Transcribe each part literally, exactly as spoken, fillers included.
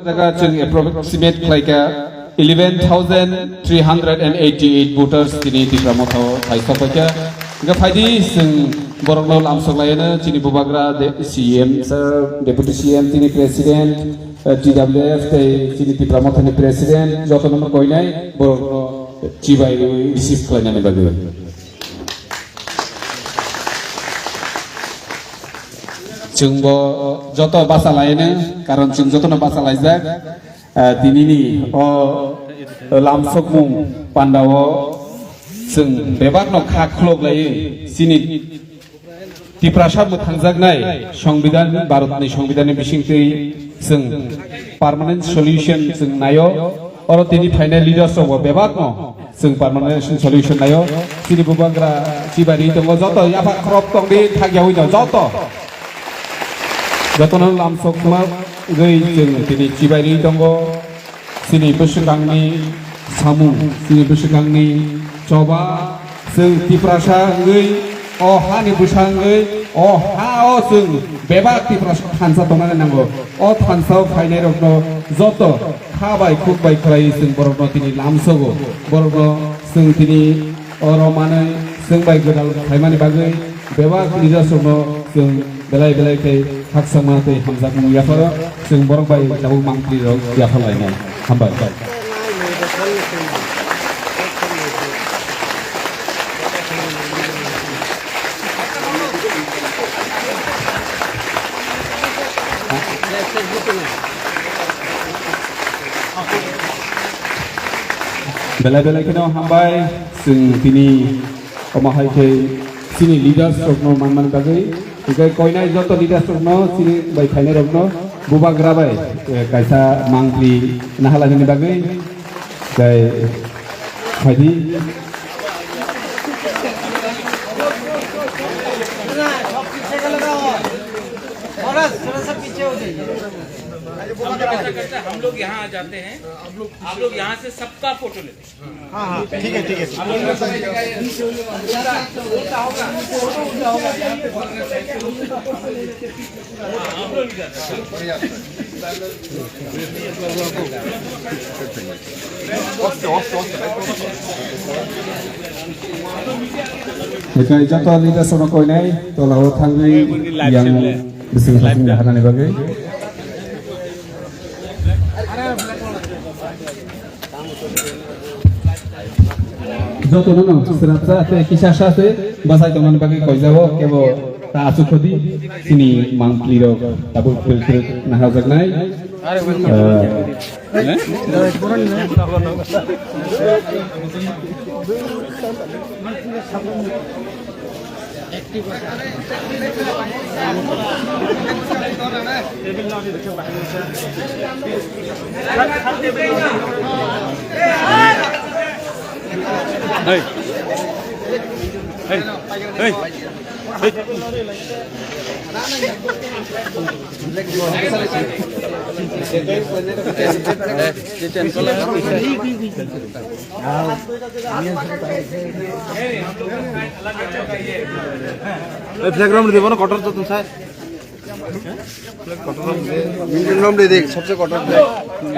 Jaga chwng approximate khlaikha eleven thousand three hundred and eighty-eight voters tini Tipra Motha o phaisok paikha. Hingkhe phaidi chwng borokno lamsok laiano chini bubagra de-, C M sir, Deputy C M, chini President, eh, T W F tei chini Tipra Motha ni President jotono koinai borokno chibai receive khlainani bagwi. Chwngbo joto basa laino, karon chwng jotono basa laijak. Ah, tinini o lamsokmung pandao chwng bebakno kha khulok laiwi chini Tiprasa mwthangjaknai Songbidan, Bharatni Songbidanni bisingtwi chwng permanent solution chwng naio. Oro tini phainai leaders rokbo bebakno chwng permanent solution naio. Chini bubagra chibai ri tongo, joto yapha khorok tongdi thakyawi no joto. Jotono lamsokma gwi chwng tini chibai ri tongo. Chini bwswkangni samung, chini bwswkangni choba, chwng Tiprasa wngwi, o hani bwsa wngwi, o ha-o chwng bebak Tiprasa thansa tongnani nango. O thansa-o phainairokno joto kha bai khuk bai khlaiwi chwng borokno tini lamsogo. Borokno chwng tini oro manwi chwng bai gwdal khlaimani bagwi bebak leaders-rokno chwng belai belai khe khakchangma tei hamjakmung yapharo chwng borok bai tabuk mangpli rok yaphar lainai. Hambai. Belai belai kheno hambai chwng tini omo hai khe chini leaders rokno manmani bagwi. Hingkhe koinai joto leaders rokno chini bai phainai rokno bubagra bai, eh, kaisa mangpli nahalagani bagwi. Tei phaidi. थोड़ा सा पीछे हो जाइए। हम लोग ऐसा करते हैं, हम लोग, आप लोग यहाँ से सबका फोटो लेते हैं। हाँ, हाँ, ठीक है, ठीक है। Hingkhe joto leaders rokno koinai tola o thangwi yang bising bising hanani bagwi. Jotono no srapsa tei kisa sa se bachai tongmani bagwi koijago kebo ta achuk khodi chini mangpli rok tabuk phil phil naharjaknai. Eh, Hey. Hey. Hey. Hey. Hey, flag round dibo na, quarter to tum sai. Flag round de, sabse quarter flag.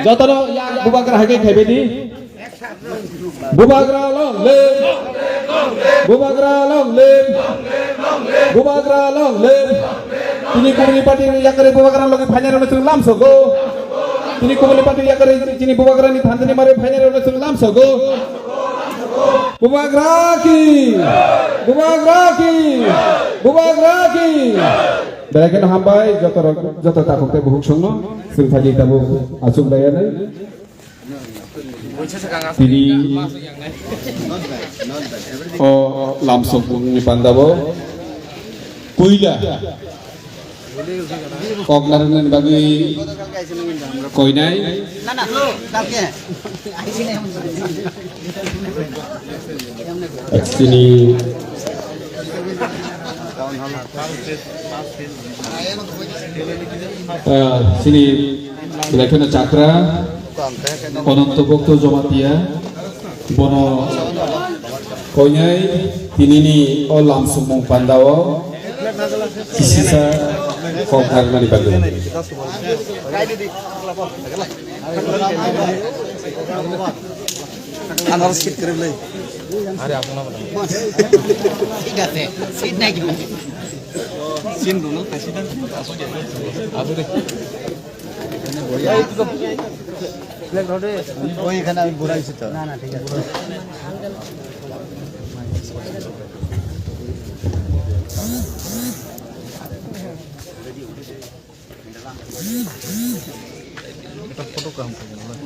Jotono ya bubagra hai khe khaibe di. Bubagra long live. Bubagra long live. Bubagra long live. Tini kubuni party ni yakari bubagra logi phainai rokno chwng lamsogo. Tini kubuni party yakari chini bubagra ni thanjani mare phainai rokno chwng lamsogo. Bubagra ki! Bubagra ki! Bubagra ki! Belai kheno hambai joto rok, joto takhuk tei bukhuk songno chwng phaidi tabuk achuk laiyanai. Tini o lamsokmungni pandao puila kok narwknani bagwi koinai. Chini, ah, chini belai kheno chakra Ononto Bhokto Jamatia, bono koinai tinini o lamsokmung pandao. Kisisa kok narmani bagwi. Anaros kit kare bwlai. Are, apo na bwlai. Thik ache, seat nai kibo. Seat rwno khaisi dan. Apo de. Oi, ekhane ami borai si to. Na, na, thik ache. Ekta photo kaham khaijak nai.